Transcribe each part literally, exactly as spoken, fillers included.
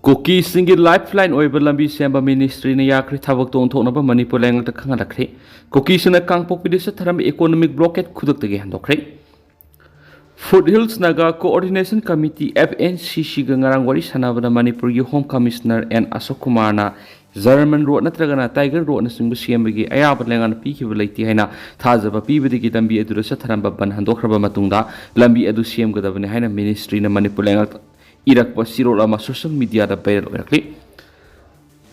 ꯀꯨꯀꯤꯁꯤꯡꯒꯤ life line ꯑꯣꯏꯕ ꯂꯝꯕꯤ ꯁꯦꯝꯕ ꯃꯤꯅꯤꯁꯇ꯭ꯔꯤꯅ ꯌꯥꯈ꯭ꯔꯦ꯫ ꯊꯕꯛꯇ ꯑꯣꯟꯊꯣꯛꯅꯕ ꯃꯅꯤꯄꯨꯔ ꯂꯩꯉꯥꯛꯇ ꯈꯪꯍꯜꯂꯛꯈ꯭ꯔꯦ꯫ ꯀꯨꯀꯤꯁꯤꯡꯅ ꯀꯥꯡꯄꯣꯛꯄꯤꯗ ꯆꯠꯊꯔꯝꯕ ꯏꯀꯣꯅꯣꯃꯤꯛ ꯕ꯭ꯂꯣꯀꯦꯠ ꯈꯨꯗꯛꯇꯒꯤ ꯍꯟꯗꯣꯛꯈ꯭ꯔꯦ꯫ Foothills Naga coordination committee, F N C C ꯒ ꯉꯔꯥꯡ ꯋꯥꯔꯤ ꯁꯥꯟꯅꯕꯗ ꯃꯅꯤꯄꯨꯔꯒꯤ ꯍꯣꯝ ꯀꯃꯤꯁꯅꯔ ꯑꯦꯟ ꯑꯁꯣꯛ ꯀꯨꯃꯥꯔꯅ ꯖꯔꯃꯟ ꯔꯣꯗ ꯅꯠꯇ꯭ꯔꯒꯅ ꯇꯥꯏꯒꯔ ꯔꯣꯗꯅꯆꯤꯡꯕ ꯁꯦꯝꯕꯒꯤ ꯑꯌꯥꯕ ꯂꯩꯉꯥꯛꯅ ꯄꯤꯈꯤꯕ ꯂꯩꯇꯦ ꯍꯥꯏꯅ ꯊꯥꯖꯕ ꯄꯤꯕꯗꯒꯤ ꯂꯝꯕꯤ ꯑꯗꯨꯗ ꯆꯠꯊꯔꯝꯕ ꯕꯟ ꯍꯟꯗꯣꯛꯈ꯭ꯔꯕ ꯃꯇꯨꯡꯗ ꯂꯝꯕꯤ ꯑꯗꯨ ꯁꯦꯝꯒꯗꯕꯅꯤ ꯍꯥꯏꯅ ꯃꯤꯅꯤꯁꯇ꯭ꯔꯤꯅ ꯃꯅꯤꯄꯨꯔ ꯂꯩꯉꯥꯛꯇ ꯏꯔꯛꯄ ꯆꯦꯔꯣꯜ ꯑꯃ ꯁꯣꯁꯤꯌꯦꯜ ꯃꯤꯗꯤꯌꯥꯗ ꯚꯥꯏꯔꯦꯜ ꯑꯣꯏꯔꯛꯂꯤ꯫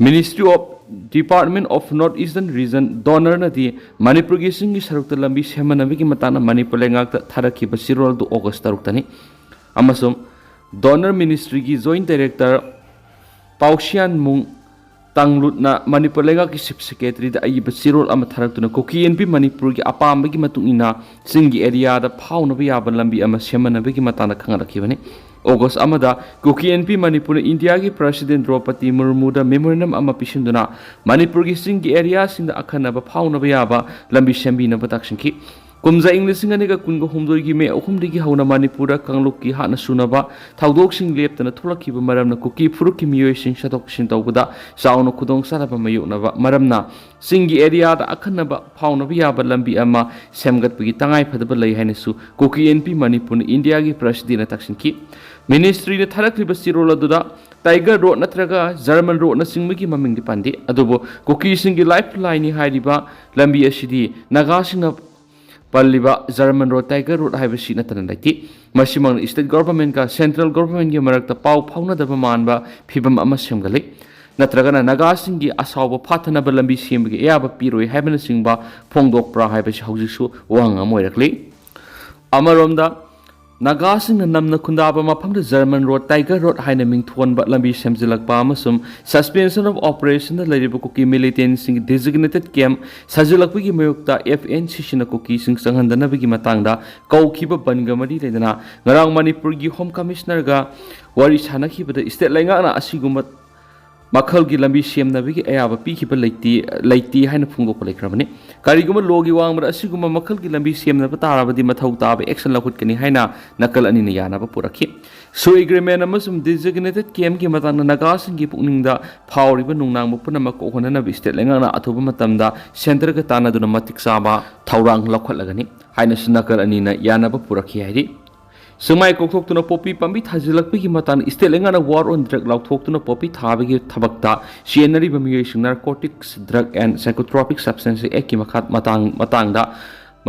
Ministry of Department of North Eastern Region, DoNER ꯅꯗꯤ ꯃꯅꯤꯄꯨꯔꯒꯤ ꯆꯤꯡꯒꯤ ꯁꯔꯨꯛꯇ ꯂꯝꯕꯤ ꯁꯦꯝꯃꯅꯕꯒꯤ ꯃꯇꯥꯡꯗ ꯃꯅꯤꯄꯨꯔ ꯂꯩꯉꯥꯛꯇ ꯊꯥꯔꯛꯈꯤꯕ ꯆꯦꯔꯣꯜ ꯑꯗꯨ ꯑꯣꯒꯁ ꯇꯔꯨꯛꯇꯅꯤ꯫ ꯑꯃꯁꯨꯡ DoNER ꯃꯤꯅꯤꯁꯇ꯭ꯔꯤꯒꯤ ꯖꯣꯏꯟꯠ ꯗꯥꯏꯔꯦꯛꯇꯔ ꯄꯥꯎꯁꯤꯌꯥꯟꯃꯨꯡ ꯇꯥꯡꯂꯨꯠꯅ ꯃꯅꯤꯄꯨꯔ ꯂꯩꯉꯥꯛꯀꯤ ꯆꯤꯐ ꯁꯦꯀ꯭ꯔꯦꯇꯔꯤꯗ ꯑꯏꯕ ꯆꯦꯔꯣꯜ ꯑꯃ ꯊꯥꯔꯛꯇꯨꯅ ꯀꯨꯀꯤ ꯑꯦꯟ ꯄꯤ ꯃꯅꯤꯄꯨꯔꯒꯤ ꯑꯄꯥꯝꯕꯒꯤ ꯃꯇꯨꯡ ꯏꯟꯅ ꯆꯤꯡꯒꯤ ꯑꯦꯔꯤꯌꯥꯗ ꯐꯥꯎꯅꯕ ꯌꯥꯕ ꯂꯝꯕꯤ ꯑꯃ ꯁꯦꯝꯃꯅꯕꯒꯤ ꯃꯇꯥꯡꯗ ꯈꯪꯍꯜꯂꯛꯈꯤꯕꯅꯤ꯫ ꯑꯣꯒꯁ ꯑꯃꯗ ꯀꯨꯀꯤ ꯑꯦꯟ ꯄꯤ ꯃꯅꯤꯄꯨꯔꯅ ꯏꯟꯗꯤꯌꯥꯒꯤ ꯄ꯭ꯔꯁꯤꯗꯦꯟ ꯗ꯭ꯔꯧꯄꯗꯤ ꯃꯨꯔꯃꯨꯗ ꯃꯦꯃꯣꯔꯦꯟꯗꯝ ꯑꯃ ꯄꯤꯁꯤꯟꯗꯨꯅ ꯃꯅꯤꯄꯨꯔꯒꯤ ꯆꯤꯡꯒꯤ ꯑꯦꯔꯤꯌꯥꯁꯤꯡꯗ ꯑꯈꯟꯅꯕ ꯐꯥꯎꯅꯕ ꯌꯥꯕ ꯂꯝꯕꯤ ꯁꯦꯝꯕꯤꯅꯕ ꯇꯛꯁꯤꯟꯈꯤ꯫ ꯀꯨꯝꯖꯥ ꯏꯪ ꯂꯤꯁꯤꯡ ꯑꯅꯤꯒ ꯀꯨꯟꯒ ꯍꯨꯝꯗꯣꯏꯒꯤ ꯃꯦ ꯑꯍꯨꯝꯗꯒꯤ ꯍꯧꯅ ꯃꯅꯤꯄꯨꯔꯗ ꯀꯥꯡꯂꯨꯞꯀꯤ ꯍꯥꯠꯅ ꯁꯨꯅꯕ ꯊꯧꯗꯣꯛꯁꯤꯡ ꯂꯦꯞꯇꯅ ꯊꯣꯛꯂꯛꯈꯤꯕ ꯃꯔꯝꯅ ꯀꯨꯀꯤ ꯐꯨꯔꯨꯞꯀꯤ ꯃꯤꯑꯣꯏꯁꯤꯡ ꯆꯠꯊꯣꯛ ꯆꯠꯁꯤꯟ ꯇꯧꯕꯗ ꯆꯥꯎꯅ ꯈꯨꯗꯣꯡꯆꯥꯗꯕ ꯃꯥꯌꯣꯛꯅꯕ ꯃꯔꯝꯅ ꯆꯤꯡꯒꯤ ꯑꯦꯔꯤꯌꯥꯗ ꯑꯈꯟꯅꯕ ꯐꯥꯎꯅꯕ ꯌꯥꯕ ꯂꯝꯕꯤ ꯑꯃ ꯁꯦꯝꯒꯠꯄꯒꯤ ꯇꯉꯥꯏꯐꯗꯕ ꯂꯩ ꯍꯥꯏꯅꯁꯨ ꯀꯨꯀꯤ ꯑꯦꯟ ꯄꯤ ꯃꯅꯤꯄꯨꯔꯅ ꯏꯟꯗꯤꯌꯥꯒꯤ ꯄ꯭ꯔꯁꯤꯗꯦꯟꯗ ꯇꯛꯁꯤꯟꯈꯤ꯫ ꯃꯤꯅꯤꯁꯇ꯭ꯔꯤꯅ ꯊꯥꯔꯛꯂꯤꯕ ꯆꯦꯔꯣꯜ ꯑꯗꯨꯗ ꯇꯥꯏꯒꯔ ꯔꯣꯗ ꯅꯠꯇ꯭ꯔꯒ ꯖꯔꯃꯟ ꯔꯣꯗꯅꯆꯤꯡꯕꯒꯤ ꯃꯃꯤꯡꯗꯤ ꯄꯟꯗꯦ꯫ ꯑꯗꯨꯕꯨ ꯀꯨꯀꯤꯁꯤꯡꯒꯤ ꯂꯥꯏꯐ ꯂꯥꯏꯟꯅꯤ ꯍꯥꯏꯔꯤꯕ ꯂꯝꯕꯤ ꯑꯁꯤꯗꯤ ꯅꯥꯒꯥꯁꯤꯡꯅ ꯄꯜꯂꯤꯕ ꯖꯔꯃꯟ ꯔꯣꯗ, ꯇꯥꯏꯒꯔ ꯔꯣꯗ ꯍꯥꯏꯕꯁꯤ ꯅꯠꯇꯅ ꯂꯩꯇꯦ꯫ ꯃꯁꯤꯃꯛꯅ ꯁ꯭ꯇꯦꯠ ꯒꯣꯚꯔꯟꯃꯦꯟꯠꯀ ꯁꯦꯟꯇ꯭ꯔꯦꯜ ꯒꯣꯚꯔꯟꯃꯦꯟꯠꯀꯤ ꯃꯔꯛꯇ ꯄꯥꯎ ꯐꯥꯎꯅꯗꯕ ꯃꯥꯟꯕ ꯐꯤꯚꯝ ꯑꯃ ꯁꯦꯝꯒꯠꯂꯤ꯫ ꯅꯠꯇ꯭ꯔꯒꯅ ꯅꯥꯒꯥꯁꯤꯡꯒꯤ ꯑꯁꯥꯎꯕ ꯐꯥꯊꯅꯕ ꯂꯝꯕꯤ ꯁꯦꯝꯕꯒꯤ ꯑꯌꯥꯕ ꯄꯤꯔꯣꯏ ꯍꯥꯏꯕꯅꯆꯤꯡꯕ ꯐꯣꯡꯗꯣꯛꯄ꯭ꯔꯥ ꯍꯥꯏꯕꯁꯤ ꯍꯧꯖꯤꯛꯁꯨ ꯋꯥꯍꯪ ꯑꯃ ꯑꯣꯏꯔꯛꯂꯤ꯫ ꯑꯃꯔꯣꯝꯗ, ꯅꯥꯒꯥꯁꯤꯡꯅ ꯅꯝꯅ ꯈꯨꯟꯗꯥꯕ ꯃꯐꯝꯗ ꯖꯔꯃꯟ ꯔꯣꯗ, ꯇꯥꯏꯒꯔ ꯔꯣꯗ ꯍꯥꯏꯅ ꯃꯤꯡꯊꯣꯟꯕ ꯂꯝꯕꯤ ꯁꯦꯝꯖꯤꯜꯂꯛꯄ ꯑꯃꯁꯨꯡ suspension of operationꯗ ꯂꯩꯔꯤꯕ ꯀꯨꯀꯤ ꯃꯤꯂꯤꯇꯦꯟꯠꯁꯤꯡꯒꯤ designated camp ꯁꯥꯖꯤꯜꯂꯛꯄꯒꯤ ꯃꯥꯌꯣꯛꯇ F N C Cꯅ ꯀꯨꯀꯤꯁꯤꯡ ꯆꯪꯍꯟꯗꯅꯕꯒꯤ ꯃꯇꯥꯡꯗ ꯀꯧꯈꯤꯕ ꯕꯟꯒ ꯃꯔꯤ ꯂꯩꯅꯅ ꯉꯔꯥꯡ ꯃꯅꯤꯄꯨꯔꯒꯤ ꯍꯣꯝ ꯀꯃꯤꯁꯅꯔꯒ ꯋꯥꯔꯤ ꯁꯥꯅꯈꯤꯕꯗ ꯁ꯭ꯇꯦꯠ ꯂꯩꯉꯥꯛꯅ ꯑꯁꯤꯒꯨꯝꯕ ꯃꯈꯜꯒꯤ ꯂꯝꯕꯤ ꯁꯦꯝꯅꯕꯒꯤ ꯑꯌꯥꯕ ꯄꯤꯈꯤꯕ ꯂꯩꯇꯦ, ꯂꯩꯇꯦ ꯍꯥꯏꯅ ꯐꯣꯡꯗꯣꯛꯄ ꯂꯩꯈ꯭ꯔꯕꯅꯤ꯫ ꯀꯔꯤꯒꯨꯝꯕ ꯂꯣꯒꯤ ꯋꯥꯡꯃꯗ ꯑꯁꯤꯒꯨꯝꯕ ꯃꯈꯜꯒꯤ ꯂꯝꯕꯤ ꯁꯦꯝꯅꯕ ꯇꯥꯔꯕꯗꯤ ꯃꯊꯧ ꯇꯥꯕ ꯑꯦꯛꯁꯟ ꯂꯧꯈꯠꯀꯅꯤ ꯍꯥꯏꯅ ꯅꯥꯀꯜ ꯑꯅꯤꯅ ꯌꯥꯅꯕ ꯄꯨꯔꯛꯈꯤ꯫ ꯁꯣ ꯑꯦꯒ꯭ꯔꯤꯃꯦꯟ ꯑꯃꯁꯨꯡ ꯗꯤꯖꯤꯒꯅꯦꯇꯦꯗ ꯀꯦꯝꯒꯤ ꯃꯇꯥꯡꯗ ꯅꯥꯒꯥꯁꯤꯡꯒꯤ ꯄꯨꯛꯅꯤꯡꯗ ꯐꯥꯎꯔꯤꯕ ꯅꯨꯡꯅꯥꯡꯕ ꯄꯨꯝꯅꯃꯛ ꯀꯣꯛꯍꯟꯅꯅꯕ ꯁ꯭ꯇꯦꯠ ꯂꯩꯉꯥꯛꯅ ꯑꯊꯨꯕ ꯃꯇꯝꯗ ꯁꯦꯟꯇꯔꯒ ꯇꯥꯟꯅꯗꯨꯅ ꯃꯇꯤꯛ ꯆꯥꯕ ꯊꯧꯔꯥꯡ ꯂꯧꯈꯠꯂꯒꯅꯤ ꯍꯥꯏꯅꯁꯨ ꯅꯥꯀꯜ ꯑꯅꯤꯅ ꯌꯥꯅꯕ ꯄꯨꯔꯛꯈꯤ ꯍꯥꯏꯔꯤ꯫ ꯁꯦꯛꯃꯥꯏ ꯀꯣꯛꯊꯣꯛꯇꯨꯅ ꯄꯣꯄꯤ ꯄꯥꯝꯕꯤ ꯊꯥꯖꯤꯜꯂꯛꯄꯒꯤ ꯃꯇꯥꯡꯗ ꯁ꯭ꯇꯦꯠ ꯂꯩꯉꯥꯛꯅ ꯋꯥꯔ ꯑꯣꯟ ꯗ꯭ꯔꯒ ꯂꯥꯎꯊꯣꯛꯇꯨꯅ ꯄꯣꯄꯤ ꯊꯥꯕꯒꯤ ꯊꯕꯛꯇ ꯆꯦꯟꯅꯔꯤꯕ ꯃꯤꯑꯣꯏꯁꯤꯡ ꯅꯥꯔꯀꯣꯇꯤꯛꯁ ꯗ꯭ꯔꯒ ꯑꯦꯟ ꯁꯥꯏꯀꯣꯇ꯭ꯔꯣꯄꯤꯛ ꯁꯕꯁꯇꯦꯟꯁ ꯑꯦꯛꯀꯤ ꯃꯈꯥ ꯃꯇꯥꯡ ꯃꯇꯥꯡꯗ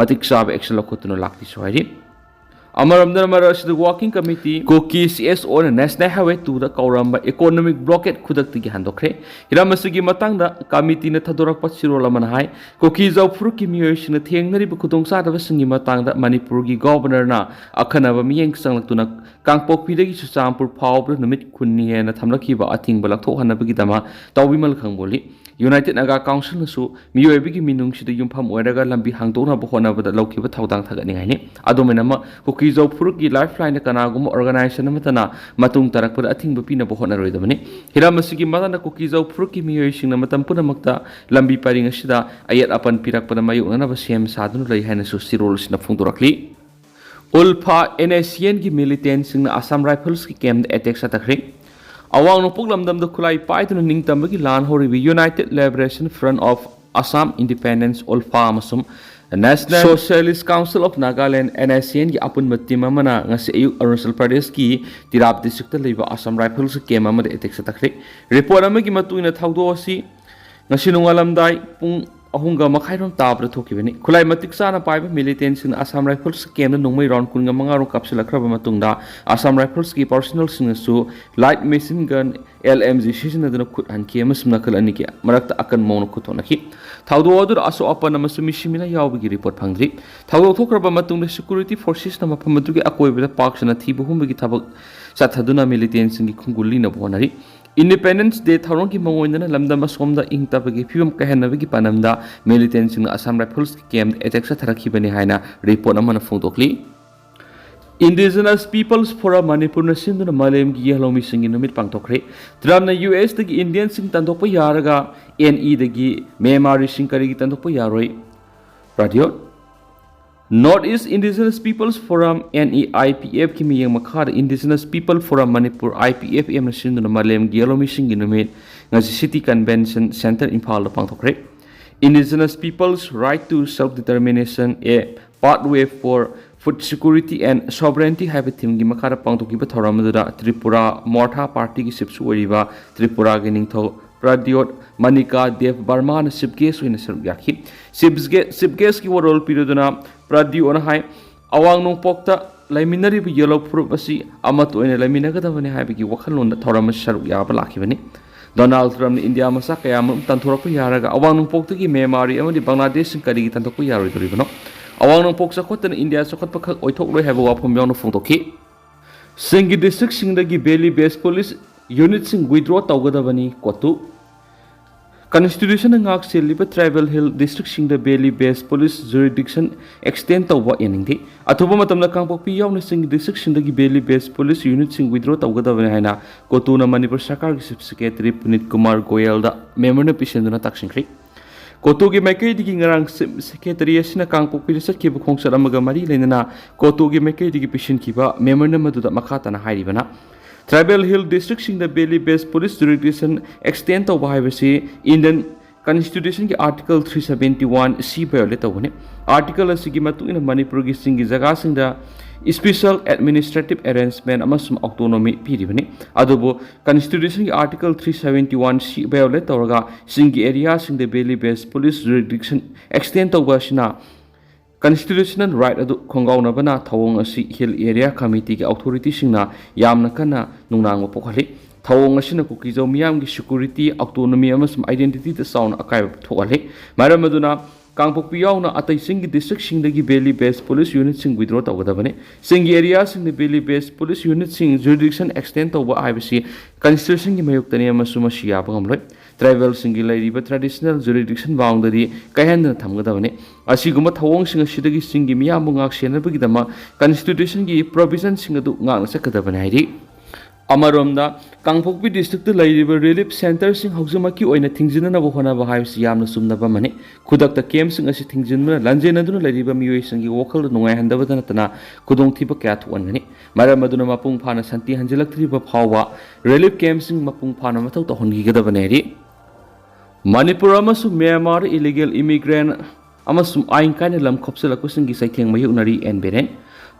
ꯃꯇꯤꯛ ꯆꯥꯕ ꯑꯦꯛꯁꯟ ꯂꯧꯈꯠꯇꯨꯅ ꯂꯥꯛꯂꯤꯁꯨ ꯍꯥꯏꯔꯤ꯫ ꯑꯃꯔꯣꯝꯗꯅ ꯃꯔꯛ ꯑꯁꯤꯗ ꯋꯥꯔꯀꯤꯡ ꯀꯃꯤꯇꯤ ꯀꯨꯀꯤ ꯁꯤ ꯑꯦꯁ ꯑꯣꯅ ꯅꯦꯁꯅꯦꯜ ꯍꯥꯏꯋꯦ ꯇꯨꯗ ꯀꯧꯔꯝꯕ ꯏꯀꯣꯅꯣꯃꯤꯛ ꯕ꯭ꯂꯣꯀꯦꯠ ꯈꯨꯗꯛꯇꯒꯤ ꯍꯟꯗꯣꯛꯈ꯭ꯔꯦ꯫ ꯍꯤꯔꯝ ꯑꯁꯤꯒꯤ ꯃꯇꯥꯡꯗ ꯀꯃꯤꯇꯤꯅ ꯊꯥꯗꯣꯔꯛꯄ ꯆꯦꯔꯣꯜ ꯑꯃꯅ ꯍꯥꯏ, ꯀꯨꯀꯤ ꯖꯧ ꯐꯨꯔꯨꯞꯀꯤ ꯃꯤꯑꯣꯏꯁꯤꯡꯅ ꯊꯦꯡꯅꯔꯤꯕ ꯈꯨꯗꯣꯡꯆꯥꯗꯕꯁꯤꯡꯒꯤ ꯃꯇꯥꯡꯗ ꯃꯅꯤꯄꯨꯔꯒꯤ ꯒꯣꯕꯔꯅꯔꯅ ꯑꯈꯟꯅꯕ ꯃꯤꯠꯌꯦꯡ ꯆꯪꯂꯛꯇꯨꯅ ꯀꯥꯡꯄꯣꯛꯄꯤꯗꯒꯤ ꯆꯨꯔꯆꯥꯟꯄꯨꯔ ꯐꯥꯎꯕꯗ ꯅꯨꯃꯤꯠ ꯀꯨꯟꯅꯤ ꯍꯦꯟꯅ ꯊꯝꯂꯛꯈꯤꯕ ꯑꯊꯤꯡꯕ ꯂꯧꯊꯣꯛꯍꯟꯅꯕꯒꯤꯗꯃꯛ ꯇꯧꯕꯤꯃꯜ ꯈꯪꯕꯣꯜꯂꯤ꯫ ꯌꯨꯅꯥꯏꯇꯦꯗ ꯅꯥꯒꯥ ꯀꯥꯎꯟꯁꯤꯜꯅꯁꯨ ꯃꯤꯑꯣꯏꯕꯒꯤ ꯃꯤꯅꯨꯡꯁꯤꯗ ꯌꯨꯝꯐꯝ ꯑꯣꯏꯔꯒ ꯂꯝꯕꯤ ꯍꯥꯡꯗꯣꯛꯅꯕ ꯍꯣꯠꯅꯕꯗ ꯂꯧꯈꯤꯕ ꯊꯧꯗꯥꯡ ꯊꯥꯒꯠꯅꯤꯡꯉꯥꯏꯅꯤ꯫ ꯑꯗꯨꯃꯥꯏꯅꯃꯛ ꯀꯨꯀꯤ ꯖꯧ ꯐꯨꯔꯨꯞꯀꯤ ꯂꯥꯏꯐ ꯂꯥꯏꯟꯗ ꯀꯅꯥꯒꯨꯝꯕ ꯑꯣꯔꯒꯅꯥꯏꯖꯦꯁꯟ ꯑꯃꯠꯇꯅ ꯃꯇꯨꯡ ꯇꯥꯔꯛꯄꯗ ꯑꯊꯤꯡꯕ ꯄꯤꯅꯕ ꯍꯣꯠꯅꯔꯣꯏꯗꯕꯅꯤ꯫ ꯍꯤꯔꯝ ꯑꯁꯤꯒꯤ ꯃꯇꯥꯡꯗ ꯀꯨꯀꯤ ꯖꯧ ꯐꯨꯔꯨꯞꯀꯤ ꯃꯤꯑꯣꯏꯁꯤꯡꯅ ꯃꯇꯝ ꯄꯨꯝꯅꯃꯛꯇ ꯂꯝꯕꯤ ꯄꯔꯤꯡ ꯑꯁꯤꯗ ꯑꯌꯦꯠ ꯑꯄꯟ ꯄꯤꯔꯛꯄꯗ ꯃꯥꯌꯣꯛꯅꯅꯕ ꯁꯦꯝ ꯁꯥꯗꯨꯅ ꯂꯩ ꯍꯥꯏꯅꯁꯨ ꯆꯦꯔꯣꯜ ꯑꯁꯤꯅ ꯐꯣꯡꯗꯣꯔꯛꯂꯤ꯫ ꯎꯜꯐꯥ and S C ꯑꯦꯟꯒꯤ ꯃꯤꯂꯤꯇꯦꯟꯁꯤꯡꯅ Assam ꯔꯥꯏꯐꯜꯁꯀꯤ ꯀꯦꯝꯗ attack ꯆꯠꯊꯈ꯭ꯔꯦ꯫ ꯑꯋꯥꯡ ꯅꯣꯡꯄꯣꯛ ꯂꯝꯗꯝꯗ ꯈꯨꯠꯂꯥꯏ ꯄꯥꯏꯗꯨꯅ ꯅꯤꯡꯇꯝꯕꯒꯤ ꯂꯥꯟ ꯍꯧꯔꯤꯕ United Liberation Front of Assam Independence, ꯎꯜꯐꯥ, ꯑꯃꯁꯨꯡ National Socialist Council of Nagaland, N S C ꯑꯦꯟꯒꯤ ꯑꯄꯨꯟꯕ ꯇꯤꯝ ꯑꯃꯅ ꯉꯁꯤ ꯑꯌꯨꯛ ꯑꯔꯨꯅꯥꯆꯜ ꯄ꯭ꯔꯗꯦꯁꯀꯤ ꯇꯤꯔꯥꯞ ꯗꯤꯁꯇ꯭ꯔꯤꯛꯇ ꯂꯩꯕ ꯑꯁꯥꯝ ꯔꯥꯏꯐꯜꯁꯀꯤ ꯀꯦꯝ ꯑꯃꯗ ꯑꯦꯇꯦꯛ ꯆꯠꯊꯈ꯭ꯔꯦ꯫ ꯔꯤꯄꯣꯔꯠ ꯑꯃꯒꯤ ꯃꯇꯨꯡ ꯏꯟꯅ ꯊꯧꯗꯣꯛ ꯑꯁꯤ ꯉꯁꯤ ꯅꯣꯡꯉꯥꯜꯂꯝꯗꯥꯏ ꯄꯨꯡ ꯑꯍꯨꯝꯒ ꯃꯈꯥꯏꯔꯣꯝ ꯇꯥꯕꯗ ꯊꯣꯛꯈꯤꯕꯅꯤ꯫ ꯈꯨꯠꯂꯥꯏ ꯃꯇꯤꯛ ꯆꯥꯅ ꯄꯥꯏꯕ ꯃꯤꯂꯤꯇꯦꯟꯁꯤꯡꯅ ꯑꯁꯥꯝ ꯔꯥꯏꯐꯜꯁ ꯀꯦꯝꯗ ꯅꯣꯡꯃꯩ ꯔꯥꯎꯟ ꯀꯨꯟꯒ ꯃꯉꯥꯔꯣꯝ ꯀꯥꯞꯁꯤꯜꯂꯛꯈ꯭ꯔꯕ ꯃꯇꯨꯡꯗ ꯑꯁꯥꯝ ꯔꯥꯏꯐꯜꯁꯀꯤ ꯄꯥꯔꯁꯅꯦꯜꯁꯤꯡꯅꯁꯨ light machine gun, L M G, ꯁꯤꯖꯤꯟꯅꯗꯨꯅ ꯈꯨꯠ ꯍꯟꯈꯤ ꯑꯃꯁꯨꯡ ꯅꯥꯀꯜ ꯑꯅꯤꯒꯤ ꯃꯔꯛꯇ ꯑꯀꯟꯕ ꯃꯑꯣꯡꯗ ꯈꯨꯠ ꯊꯣꯛꯅꯈꯤ꯫ ꯊꯧꯗꯣꯛ ꯑꯗꯨꯗ ꯑꯁꯣꯛ ꯑꯄꯟ ꯑꯃꯁꯨꯡ ꯃꯤꯁꯤ ꯃꯤꯅꯥ ꯌꯥꯎꯕꯒꯤ ꯔꯤꯄꯣꯔꯠ ꯐꯪꯗ꯭ꯔꯤ꯫ ꯊꯧꯗꯣꯛ ꯊꯣꯛꯈ꯭ꯔꯕ ꯃꯇꯨꯡꯗ ꯁꯦꯀ꯭ꯌꯨꯔꯤꯇꯤ ꯐꯣꯔꯁꯦꯁꯅ ꯃꯐꯝ ꯑꯗꯨꯒꯤ ꯑꯀꯣꯏꯕꯗ ꯄꯥꯛ ꯁꯟꯅ ꯊꯤꯕ ꯍꯨꯝꯕꯒꯤ ꯊꯕꯛ ꯆꯠꯊꯗꯨꯅ ꯃꯤꯂꯤꯇꯦꯟꯁꯤꯡꯒꯤ ꯈꯣꯡꯒꯨꯜ ꯂꯤꯅꯕ ꯍꯣꯠꯅꯔꯤ꯫ ꯏꯟꯗꯤꯄꯦꯟꯗꯦꯟꯁ ꯗꯦ ꯊꯧꯔꯝꯒꯤ ꯃꯑꯣꯡ ꯑꯣꯏꯅ ꯂꯝꯗꯝ ꯑꯁꯣꯝꯗ ꯏꯪ ꯇꯞꯄꯒꯤ ꯐꯤꯕꯝ ꯀꯥꯏꯍꯟꯅꯕꯒꯤ ꯄꯥꯟꯗꯝꯗ ꯃꯤꯂꯤꯇꯦꯟꯁꯤꯡꯅ ꯑꯁꯥꯝ ꯔꯥꯏꯐꯜꯁꯀꯤ ꯀꯦꯝꯗ ꯑꯦꯇꯦꯛ ꯆꯠꯊꯔꯛꯈꯤꯕꯅꯤ ꯍꯥꯏꯅ ꯔꯤꯄꯣꯔꯠ ꯑꯃꯅ ꯐꯣꯡꯗꯣꯛꯂꯤ꯫ Indigenous Peoples Forum ꯃꯅꯤꯄꯨꯔꯅ ꯁꯤꯟꯗꯨꯅ ꯃꯥꯂꯦꯝꯒꯤ ꯌꯦꯜꯍꯧꯃꯤꯁꯤꯡꯒꯤ ꯅꯨꯃꯤꯠ ꯄꯥꯡꯊꯣꯛꯈ꯭ꯔꯦ꯫ ꯇ꯭ꯔꯝꯞꯅ ꯌꯨ ꯑꯦꯁꯇꯒꯤ ꯏꯟꯗꯤꯌꯟꯁꯤꯡ ꯇꯥꯟꯊꯣꯛꯄ ꯌꯥꯔꯒ ꯑꯦꯟ ꯏꯗꯒꯤ ꯃ꯭ꯌꯥꯟꯃꯥꯔꯤꯁꯤꯡ ꯀꯔꯤꯒꯤ ꯇꯥꯟꯊꯣꯛꯄ ꯌꯥꯔꯣꯏ? ꯔꯥꯗꯤꯑꯣ꯫ North East Indigenous Peoples Forum, N E I P F ꯀꯤ ꯃꯤꯠꯌꯦꯡ ꯃꯈꯥꯗ Indigenous People Forum Manipur, I P F M ꯅ ꯁꯤꯟꯗꯨꯅ ꯃꯥꯂꯦꯝꯒꯤ ꯌꯦꯜꯍꯧꯃꯤꯁꯤꯡꯒꯤ ꯅꯨꯃꯤꯠ ꯉꯁꯤ City Convention Centre ꯏꯝꯐꯥꯜꯗ ꯄꯥꯡꯊꯣꯛꯈ꯭ꯔꯦ꯫ Indigenous People's Right to Self-Determination, A Pathway for Food Security and Sovereignty ꯍꯥꯏꯕ ꯊꯤꯝꯒꯤ ꯃꯈꯥꯗ ꯄꯥꯡꯊꯣꯛꯈꯤꯕ ꯊꯧꯔꯝ ꯑꯗꯨꯗ ꯇ꯭ꯔꯤꯄꯨꯔꯥ ꯃꯣꯔꯊꯥ ꯄꯥꯔꯇꯤꯒꯤ ꯆꯤꯐꯁꯨ ꯑꯣꯏꯔꯤꯕ ꯇ꯭ꯔꯤꯄꯨꯔꯥꯒꯤ ꯅꯤꯡꯊꯧ ꯄ꯭ꯔꯗ꯭ꯌꯣꯠ ꯃꯅꯤꯀꯥ ꯗꯦꯕ ꯕꯔꯃꯥꯅ ꯆꯤꯐ ꯒꯦꯁ ꯑꯣꯏꯅ ꯁꯔꯨꯛ ꯌꯥꯈꯤ꯫ ꯆꯤꯐ ꯒꯦ-, ꯆꯤꯐ ꯒꯦꯁꯀꯤ ꯋꯥꯔꯣꯜ ꯄꯤꯔꯗꯨꯅ ꯄ꯭ꯔꯗ꯭ꯌꯣꯠꯅ ꯍꯥꯏ, ꯑꯋꯥꯡ ꯅꯣꯡꯄꯣꯛꯇ ꯂꯩꯃꯤꯟꯅꯔꯤꯕ ꯌꯦꯜꯍꯧ ꯐꯨꯔꯨꯞ ꯑꯁꯤ ꯑꯃꯠꯇ ꯑꯣꯏꯅ ꯂꯩꯃꯤꯟꯅꯒꯗꯕꯅꯤ ꯍꯥꯏꯕꯒꯤ ꯋꯥꯈꯜꯂꯣꯟꯗ ꯊꯧꯔꯝ ꯑꯁꯤ ꯁꯔꯨꯛ ꯌꯥꯕ ꯂꯥꯛꯈꯤꯕꯅꯤ꯫ ꯗꯣꯅꯥꯜꯗ ꯇ꯭ꯔꯝꯞꯅ ꯏꯟꯗꯤꯌꯥ ꯃꯆꯥ ꯀꯌꯥ ꯑꯃꯔꯣꯝ ꯇꯥꯟꯊꯣꯔꯛꯄ ꯌꯥꯔꯒ ꯑꯋꯥꯡ ꯅꯣꯡꯄꯣꯛꯇꯒꯤ ꯃ꯭ꯌꯥꯟꯃꯥꯔꯤ ꯑꯃꯗꯤ ꯕꯪꯒ꯭ꯂꯥꯗꯦꯁꯁꯤꯡ ꯀꯔꯤꯒꯤ ꯇꯥꯟꯊꯣꯛꯄ ꯌꯥꯔꯣꯏꯗꯧꯔꯤꯕꯅꯣ? ꯑꯋꯥꯡ ꯅꯣꯡꯄꯣꯛ ꯆꯥꯎꯈꯠꯇꯅ ꯏꯟꯗꯤꯌꯥ ꯆꯥꯎꯈꯠꯄ ꯈꯛ ꯑꯣꯏꯊꯣꯛꯂꯣꯏ ꯍꯥꯏꯕ ꯋꯥꯐꯝ ꯌꯥꯎꯅ ꯐꯣꯡꯗꯣꯛꯈꯤ꯫ ꯆꯤꯡꯒꯤ ꯗꯤꯁꯇ꯭ꯔꯤꯛꯁꯤꯡꯗꯒꯤ valley based police unitꯁꯤꯡ withdraw ꯇꯧꯒꯗꯕꯅꯤ꯫ ꯀꯣꯇꯨ꯫ Constitutionꯅ ꯉꯥꯛ ꯁꯦꯜꯂꯤꯕ tribal hill districtꯁꯤꯡꯗ valley based police jurisdiction extend ꯇꯧꯕ ꯌꯥꯅꯤꯡꯗꯦ꯫ ꯑꯊꯨꯕ ꯃꯇꯝꯗ ꯀꯥꯡꯄꯣꯛꯄꯤ ꯌꯥꯎꯅ ꯆꯤꯡꯒꯤ districtꯁꯤꯡꯗꯒꯤ valley based police unitꯁꯤꯡ withdraw ꯇꯧꯒꯗꯕꯅꯤ ꯍꯥꯏꯅ ꯀꯣꯇꯨꯅ ꯃꯅꯤꯄꯨꯔ ꯁꯔꯀꯥꯔꯒꯤ Chief Secretary ꯄꯨꯅꯤꯠ ꯀꯨꯃꯥꯔ ꯒꯣꯌꯜꯗ memorandum ꯄꯤꯁꯤꯟꯗꯨꯅ ꯇꯥꯛꯁꯤꯟꯈ꯭ꯔꯤ꯫ ꯀꯣꯇꯨꯒꯤ ꯃꯥꯏꯀꯩꯗꯒꯤ ꯉꯔꯥꯡ Chief Secretary ꯑꯁꯤꯅ ꯀꯥꯡꯄꯣꯛꯄꯤꯗ ꯆꯠꯈꯤꯕ ꯈꯣꯡꯆꯠ ꯑꯃꯒ ꯃꯔꯤ ꯂꯩꯅꯅ ꯀꯣꯇꯨꯒꯤ ꯃꯥꯏꯀꯩꯗꯒꯤ ꯄꯤꯁꯤꯟꯈꯤꯕ memorandum ꯑꯗꯨꯗ ꯃꯈꯥ ꯇꯥꯅ ꯍꯥꯏꯔꯤꯕꯅ, tribal hill districtꯁꯤꯡꯗ valley based police jurisdiction extend ꯇꯧꯕ ꯍꯥꯏꯕꯁꯤ Indian Constitutionꯒꯤ Article three seventy one C violate ꯇꯧꯕꯅꯤ꯫ Article ꯑꯁꯤꯒꯤ ꯃꯇꯨꯡ ꯏꯟꯅ ꯃꯅꯤꯄꯨꯔꯒꯤ ꯆꯤꯡꯒꯤ ꯖꯒꯥꯁꯤꯡꯗ special administrative arrangement ꯑꯃꯁꯨꯡ autonomy ꯄꯤꯔꯤꯕꯅꯤ꯫ ꯑꯗꯨꯕꯨ Constitutionꯒꯤ Article three seventy one C violate ꯇꯧꯔꯒ ꯆꯤꯡꯒꯤ areaꯁꯤꯡꯗ valley based police jurisdiction extend ꯇꯧꯕ ꯑꯁꯤꯅ constitutional right ꯑꯗꯨ ꯈꯣꯡꯒꯥꯎꯅꯕꯅ ꯊꯧꯑꯣꯡ ꯑꯁꯤ Hill Area Committeeꯒꯤ authorityꯁꯤꯡꯅ ꯌꯥꯝꯅ ꯀꯟꯅ ꯅꯨꯡꯅꯥꯡꯕ ꯄꯣꯛꯍꯜꯂꯤ꯫ ꯊꯧꯑꯣꯡ ꯑꯁꯤꯅ ꯀꯨꯀꯤꯖꯧ ꯃꯤꯌꯥꯝꯒꯤ security, autonomy ꯑꯃꯁꯨꯡ identityꯗ ꯆꯥꯎꯅ ꯑꯀꯥꯏꯕ ꯊꯣꯛꯍꯜꯂꯤ꯫ ꯃꯔꯝ ꯑꯗꯨꯅ ꯀꯥꯡꯄꯣꯛꯄꯤ ꯌꯥꯎꯅ ꯑꯇꯩ ꯆꯤꯡꯒꯤ districtꯁꯤꯡꯗꯒꯤ valley based police unitꯁꯤꯡ withdraw ꯇꯧꯒꯗꯕꯅꯤ꯫ ꯆꯤꯡꯒꯤ areaꯁꯤꯡꯗ valley based police unitꯁꯤꯡ jurisdiction extend ꯇꯧꯕ ꯍꯥꯏꯕꯁꯤ Constitutionꯒꯤ ꯃꯥꯌꯣꯛꯇꯅꯤ ꯑꯃꯁꯨꯡ ꯃꯁꯤ ꯌꯥꯕ ꯉꯝꯂꯣꯏ꯫ Tribalꯁꯤꯡꯒꯤ ꯂꯩꯔꯤꯕ traditional jurisdiction boundary ꯀꯥꯏꯍꯟꯗꯅ ꯊꯝꯒꯗꯕꯅꯤ꯫ ꯑꯁꯤꯒꯨꯝꯕ ꯊꯧꯑꯣꯡꯁꯤꯡ ꯑꯁꯤꯗꯒꯤ ꯆꯤꯡꯒꯤ ꯃꯤꯌꯥꯝꯕꯨ ꯉꯥꯛ ꯁꯦꯟꯅꯕꯒꯤꯗꯃꯛ Constitutionꯒꯤ provisionꯁꯤꯡ ꯑꯗꯨ ꯉꯥꯛꯅ ꯆꯠꯀꯗꯕꯅꯤ ꯍꯥꯏꯔꯤ꯫ ꯑꯃꯔꯣꯝꯗ, ꯀꯥꯡꯄꯣꯛꯄꯤ ꯗꯤꯁꯇ꯭ꯔꯤꯛꯇ ꯂꯩꯔꯤꯕ ꯔꯤꯂꯤꯐ ꯁꯦꯟꯇꯔꯁꯤꯡ ꯍꯧꯖꯤꯛꯃꯛꯀꯤ ꯑꯣꯏꯅ ꯊꯤꯡꯖꯤꯟꯅꯅꯕ ꯍꯣꯠꯅꯕ ꯍꯥꯏꯕꯁꯤ ꯌꯥꯝꯅ ꯆꯨꯝꯅꯕ ꯑꯃꯅꯤ꯫ ꯈꯨꯗꯛꯇ ꯀꯦꯝꯞꯁꯤꯡ ꯑꯁꯤ ꯊꯤꯡꯖꯤꯟꯕꯅ ꯂꯥꯟꯖꯦꯟꯅꯗꯨꯅ ꯂꯩꯔꯤꯕ ꯃꯤꯑꯣꯏꯁꯤꯡꯒꯤ ꯋꯥꯈꯜꯗ ꯅꯨꯡꯉꯥꯏꯍꯟꯗꯕꯇ ꯅꯠꯇꯅ ꯈꯨꯗꯣꯡꯊꯤꯕ ꯀꯌꯥ ꯊꯣꯛꯍꯟꯒꯅꯤ꯫ ꯃꯔꯝ ꯑꯗꯨꯅ ꯃꯄꯨꯡ ꯐꯥꯅ ꯁꯥꯟꯇꯤ ꯍꯟꯖꯤꯜꯂꯛꯇ꯭ꯔꯤꯕ ꯐꯥꯎꯕ ꯔꯤꯂꯤꯐ ꯀꯦꯝꯞꯁꯤꯡ ꯃꯄꯨꯡ ꯐꯥꯅ ꯃꯊꯧ ꯇꯧꯍꯟꯈꯤꯒꯗꯕꯅꯤ ꯍꯥꯏꯔꯤ꯫ ꯃꯅꯤꯄꯨꯔ ꯑꯃꯁꯨꯡ ꯃ꯭ꯌꯥꯟꯃꯥꯔ ꯏꯂꯤꯒꯦꯜ ꯏꯃꯤꯒ꯭ꯔꯦꯟ ꯑꯃꯁꯨꯡ ꯑꯥꯏꯟ ꯀꯥꯏꯅ ꯂꯝ ꯈꯣꯞꯆꯜꯂꯛꯄꯁꯤꯡꯒꯤ ꯆꯩꯊꯦꯡ ꯃꯥꯌꯣꯛꯅꯔꯤ ꯑꯦꯟ ꯕꯤꯔꯦꯟ꯫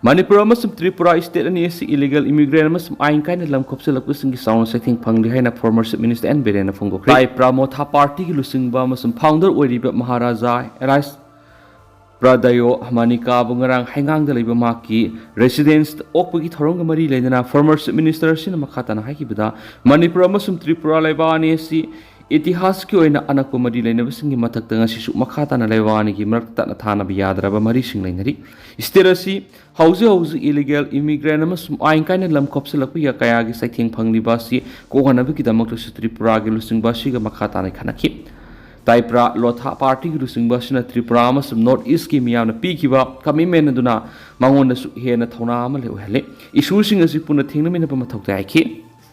ꯃꯅꯤꯄꯨꯔ ꯑꯃꯁꯨꯡ ꯇ꯭ꯔꯤꯄꯨꯔꯥ ꯁ꯭ꯇꯦꯠ ꯑꯅꯤ ꯑꯁꯤ ꯏꯂꯤꯒꯦꯜ ꯏꯃꯤꯒ꯭ꯔꯦꯟ ꯑꯃꯁꯨꯡ ꯑꯥꯏꯟ ꯀꯥꯏꯅ ꯂꯝ ꯈꯣꯞꯆꯜꯂꯛꯄꯁꯤꯡꯒꯤ ꯆꯥꯎꯅ ꯆꯩꯊꯦꯡ ꯐꯪꯂꯤ ꯍꯥꯏꯅ ꯐꯣꯔꯃꯔ ꯆꯤꯐ ꯃꯤꯅꯤꯁꯇꯔ ꯑꯦꯟ ꯕꯤꯔꯦꯟꯅ ꯐꯣꯡꯗꯣꯛꯈ꯭ꯔꯦ꯫ ꯇꯥꯏ ꯄ꯭ꯔꯃꯣꯊꯥ ꯄꯥꯔꯇꯤꯒꯤ ꯂꯨꯆꯤꯡꯕ ꯑꯃꯁꯨꯡ ꯐꯥꯎꯟꯗꯔ ꯑꯣꯏꯔꯤꯕ ꯃꯍꯥꯔꯥꯖꯥ ꯑꯦꯂꯥꯏꯁ ꯄ꯭ꯔꯗꯌꯣ ꯃꯅꯤꯀꯥꯕꯨ ꯉꯔꯥꯡ ꯍꯩꯉꯥꯡꯗ ꯂꯩꯕ ꯃꯍꯥꯛꯀꯤ ꯔꯦꯁꯤꯗꯦꯟꯁꯇ ꯑꯣꯛꯄꯒꯤ ꯊꯧꯔꯝꯒ ꯃꯔꯤ ꯂꯩꯅꯅ ꯐꯣꯔꯃꯔ ꯆꯤꯐ ꯃꯤꯅꯤꯁꯇꯔ ꯑꯁꯤꯅ ꯃꯈꯥ ꯇꯥꯅ ꯍꯥꯏꯈꯤꯕꯗ, ꯃꯅꯤꯄꯨꯔ ꯑꯃꯁꯨꯡ ꯇ꯭ꯔꯤꯄꯨꯔꯥ ꯂꯩꯕꯥꯛ ꯑꯅꯤ ꯑꯁꯤ ꯏꯇꯤꯍꯥꯁꯀꯤ ꯑꯣꯏꯅ ꯑꯅꯛꯄ ꯃꯔꯤ ꯂꯩꯅꯕꯁꯤꯡꯒꯤ ꯃꯊꯛꯇ ꯉꯁꯤꯁꯨ ꯃꯈꯥ ꯇꯥꯅ ꯂꯩꯕꯥꯛ ꯑꯅꯤꯒꯤ ꯃꯔꯛꯇ ꯇꯠꯅ ꯊꯥꯅꯕ ꯌꯥꯗ꯭ꯔꯕ ꯃꯔꯤꯁꯤꯡ ꯂꯩꯅꯔꯤ꯫ ꯁ꯭ꯇꯦꯠ ꯑꯁꯤ ꯍꯧꯖꯤꯛ ꯍꯧꯖꯤꯛ ꯏꯂꯤꯒꯦꯜ ꯏꯃꯤꯒ꯭ꯔꯦꯟ ꯑꯃꯁꯨꯡ ꯑꯥꯏꯟ ꯀꯥꯏꯅ ꯂꯝ ꯈꯣꯞꯆꯜꯂꯛꯄ ꯀꯌꯥꯒꯤ ꯆꯩꯊꯦꯡ ꯐꯪꯂꯤꯕ ꯑꯁꯤ ꯀꯣꯛꯍꯟꯅꯕꯒꯤꯗꯃꯛꯇꯁꯨ ꯇ꯭ꯔꯤꯄꯨꯔꯥꯒꯤ ꯂꯨꯆꯤꯡꯕ ꯑꯁꯤꯒ ꯃꯈꯥ ꯇꯥꯅ ꯈꯟꯅꯈꯤ꯫ ꯇꯥꯏꯄ꯭ꯔꯥ ꯂꯣꯊꯥ ꯄꯥꯔꯇꯤꯒꯤ ꯂꯨꯆꯤꯡꯕ ꯑꯁꯤꯅ ꯇ꯭ꯔꯤꯄꯨꯔꯥ ꯑꯃꯁꯨꯡ ꯅꯣꯔꯠ ꯏꯁꯀꯤ ꯃꯤꯌꯥꯝꯅ ꯄꯤꯈꯤꯕ ꯀꯃꯤꯠꯃꯦꯟ ꯑꯗꯨꯅ ꯃꯉꯣꯟꯗꯁꯨ ꯍꯦꯟꯅ ꯊꯧꯅꯥ ꯑꯃ ꯂꯩ ꯑꯣꯏꯍꯜꯂꯤ꯫ ꯏꯁꯨꯁꯤꯡ ꯑꯁꯤ ꯄꯨꯟꯅ ꯊꯦꯡꯅꯃꯤꯟꯅꯕ ꯃꯊꯧ ꯇꯥꯏ ꯍꯥꯏꯈꯤ꯫